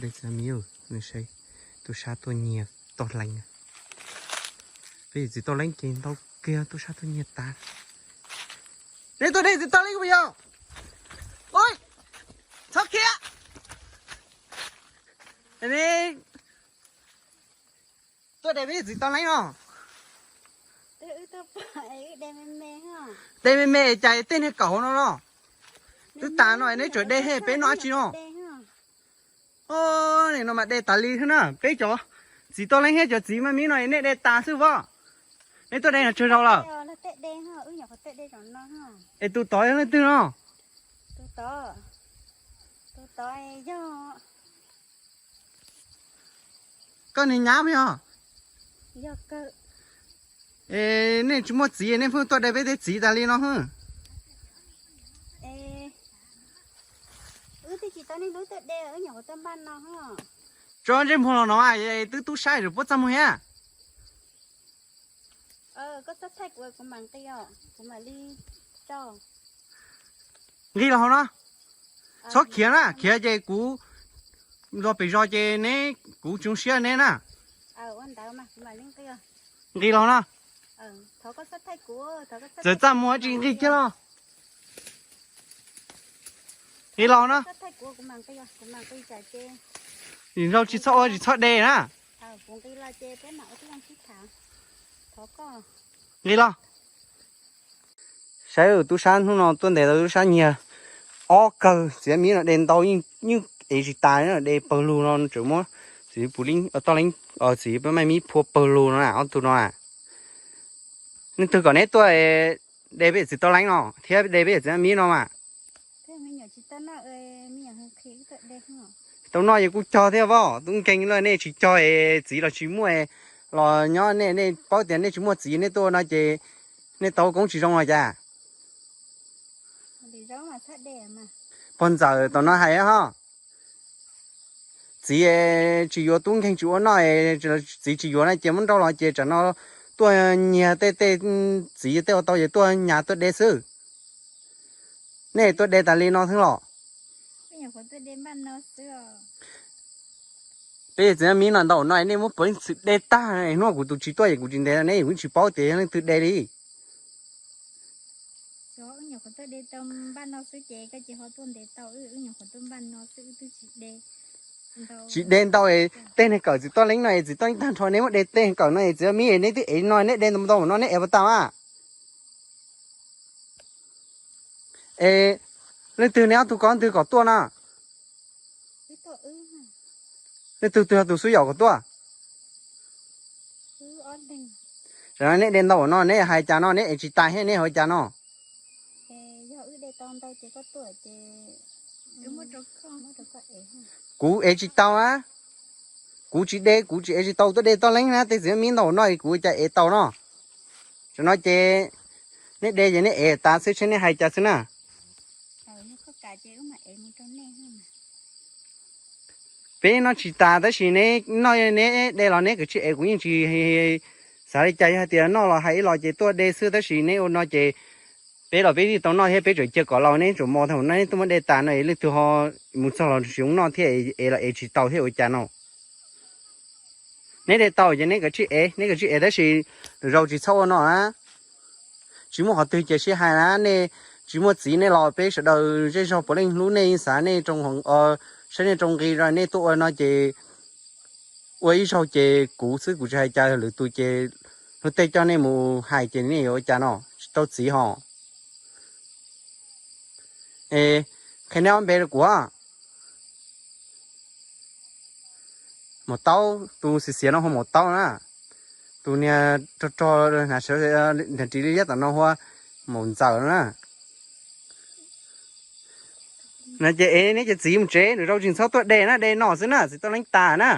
Txiv Toj Leeb, tub sab tuaj nyiag Toj Leeb. Peb txiv Toj Leeb ces ntau kiag, tub sab tuaj nyiag tas. Nej tuaj de txiv Toj Leeb puas yog? Ua, txhob khiav. Tuaj de peb txiv Toj Leeb no. De me me cas tej niag kaum no los twb tas no neb tseem de peb noj dab tsi no? Nim no mas de tas li xwb na, peb cov txiv Toj Leeb thiab cov txiv maj mib no nej de tas xwb pob. Neb tuaj de no tsawg zaus lawm? Es tus tod yog leej twg no? Koj niag nyab puas yog? Es nej tsis muaj txiv nej pheej tuaj de peb tej txiv tas li no hwb. Tso ntsej muag los no, twb tub sab tsis puab txaj muag thiab. Nqis los hauv no, txhob khiav na, khiav ces kuv los pem zos ces neb, kuv tsis zoo siab neb na. Nqis los no, txawm txaj muag tsis nqis kiag los. Nqis los no, nim no tsis txhob ua tsis txhob de na. Nqis los. Saib tub sab hnub no tuaj ntes tau tub sab nyiag ob kawg, txiv mib no de ntau, yeej ev tsis tas, de pawg lug no tseem muab txiv Toj Leeb, txiv maj mib phua pawg lug no na, ob tug no na. Leej twg kom neb tuaj de peb txiv Toj Leeb no thiab de peb txiv maj mib no mas? Tau noj yeej kuj cog thiab pob, tub nkeeg lawm nej tsis cog es txiv los tsis muaj, los nyob nej, nej paub tias nej tsis muaj txiv nej tuaj no ces nej tau koob tsis zoo los cas? Pog ntxawm tom no hais ho, txiv tsis yuav tub nkeeg tsis ua noj, txiv tsis yuav no ces muab nrauj los ces tsam no tuaj nyiag tej, tej txiv tej ua tau ces tuaj nyas tuaj de xwb. Nej tuaj de tas li no xwb los? Peb txiv maj mib no ntau no nej muab puav leej txhwm de tag, hnub kuv tus tsis tuaj ces kuv tsis ntes neb, kuv tsis paub tias yog leej twg de li. Tsis de ntau, tej neeg kawm txiv Toj Leeb no es txiv Toj Leeb tag nrho neb muab de tej neeg kawm no es txiv maj mib neb twb ev no neb de ntau ntau no neb ev puas tau a? Es leej twg neb ob tug ko twg kom tuaj no? Leej twg twg yog tus xub yaum kom tuaj? Tam no neb de ntau no neb hais cas no neb ev tsis tas thiab neb hais cas no? Kuv ev tsis tau na. Kuv tsis de, kuv tsis ev tsis tau tuaj de Toj Leeb na, tej txiv maj mib ntau no kuv cas ev tau no. Tam no ces neb de ces neb ev tas xwb, neb hais cas xwb na. Peb noj tsis tas tab sis neb noj neb de los neb kav tsij ev, kuv yeej tsis xav li cas, yog hais tias noj los hais ib los ces tuaj de xwb, tab sis neb ua no ces peb los peb tsis tau noj thiab, peb tseem cia kom laus neb tseem mos tag no neb tuaj muab de tas no es leej twg ho mus txog los tsis zoo noj thiab, ev los ev tsis tau thiab ua cas no. Neb de tau ces neb kav tsij ev, neb kav tsij ev tab sis lwm zaus tsis txhob ua no na. Tsis muaj qhov twg ces sib hais na, nej tsis muaj txiv nej los peb sawv daws zej zog puav leej hlub nej, xav nej, saib nej rau nqi, nej tuaj ua no ces ua ib zaug ces kuv xwb kuv tsis hais cas, lwm tus ces luag tej coj nej mus hais ces nej yuav ua cas no, tsis tau txiv ho. Es qhia neb ob npe rau kuv. Maum Taub, tus xiav xiav no hu Maum Taub na, tus niag rog rog hnav ris liab liab tom no hu Maum Ntxawm na. No ces ev neb cov txiv mus tsev, lwm zaus tsis txhob tuaj de na, de no xwb na, txiv Toj Leeb tas na.